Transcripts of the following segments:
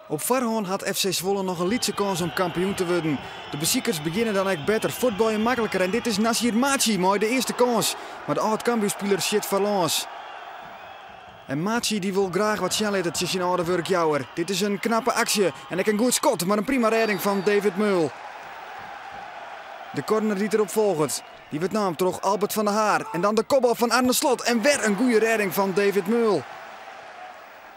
Op foarhân hat FC Zwolle noch in lytse kâns om kampioen te wurden. De besikers begjinne dan ek better, fuotbalje makliker en dit is Nasir Maci mei de earste kâns. Mar de âld-Cambuurspiler sjit foarlâns. En Maci dy wol graach wat sjen litte tsjin syn âlde wurkjouwer. Dit is in knappe aksje en ek in goed skot, mar in prima rêding fan David Meul. De corner dy't derop folget, dy wurdt naam troch Albert van der Haar. En dan de kopbal fan Arne Slot en wer in goede rêding fan David Meul.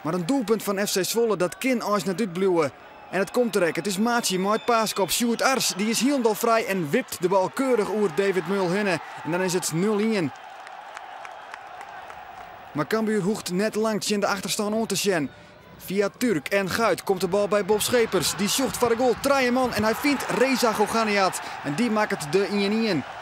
Mar in doelpunt fan FC Zwolle dat kin eins net útbliuwe. En it komt der ek. It is Maci mei it paaske op Sjoerd Ars. Dy is hielendal frij en wipt de bal keurich oer David Meul hinne. En dan is it 0-1. Mar Cambuur hoecht net lang tsjin de achterstân oan te sjen. Fia Turk en Guit komt de bal by Bob Schepers. Dy sjocht foar de goal trije man en hy fynt Reza Ghoochannejhad. En dy makket de 1-1.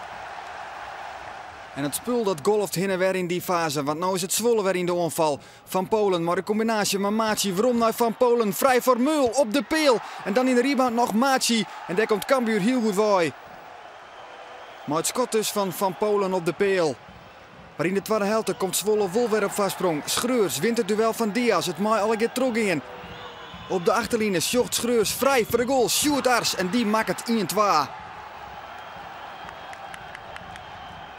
En it spul dat golft hinne wer yn dy faze, want no is it Zwolle wer yn de oanfal. Van Polen mei de kombinaasje mei Maci werom nei Van Polen. Frij foar Meul op de peal. En dan yn de rebound noch Maci. En dêr komt Cambuur hiel goed wei. Mei it skot dus fan Van Polen op de peal. Mar yn de twadde helte komt Zwolle wol wer op foarsprong. Schreurs wint it duel fan Diaz. It mei allegear trochgean. Op de achterline sjocht Schreurs frij foar de goal. Sjoerd Ars en dy makket 1-2.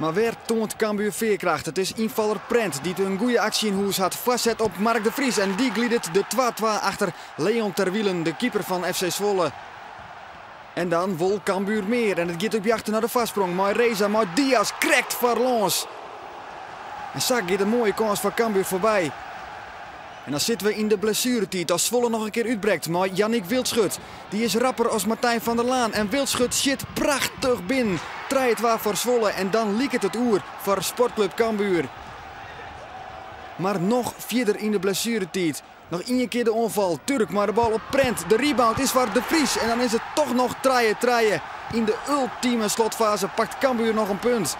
Mar wer toant Cambuur fearkracht. It is ynfaller Prent dy't in goede aksje yn hûs hat. Foarset op Mark de Vries en dy glidet de 2-2 achter Leon Terwielen, de keeper fan FC Zwolle. En dan wol Cambuur mear en it giet op jacht nei de foarsprong mei Reza, mei Diaz krekt foarlâns. En sa giet in moaie kâns foar Cambuur foarby. En dan sitte we yn de blessueretiid as Zwolle noch in kear útbrekt mei Yannick Wildschut. Dy is rapper as Martijn van der Laan en Wildschut sjit prachtich binnen. 3-2 foar Zwolle en dan liket it oer foar Sportclub Cambuur. Mar noch fierder yn de blessueretiid. Noch ien kear de oanfal. Turk mei de bal op Prent. De rebound is foar De Vries en dan is it toch noch 3-3. Yn de ultime slotfaze pakt Cambuur noch in punt.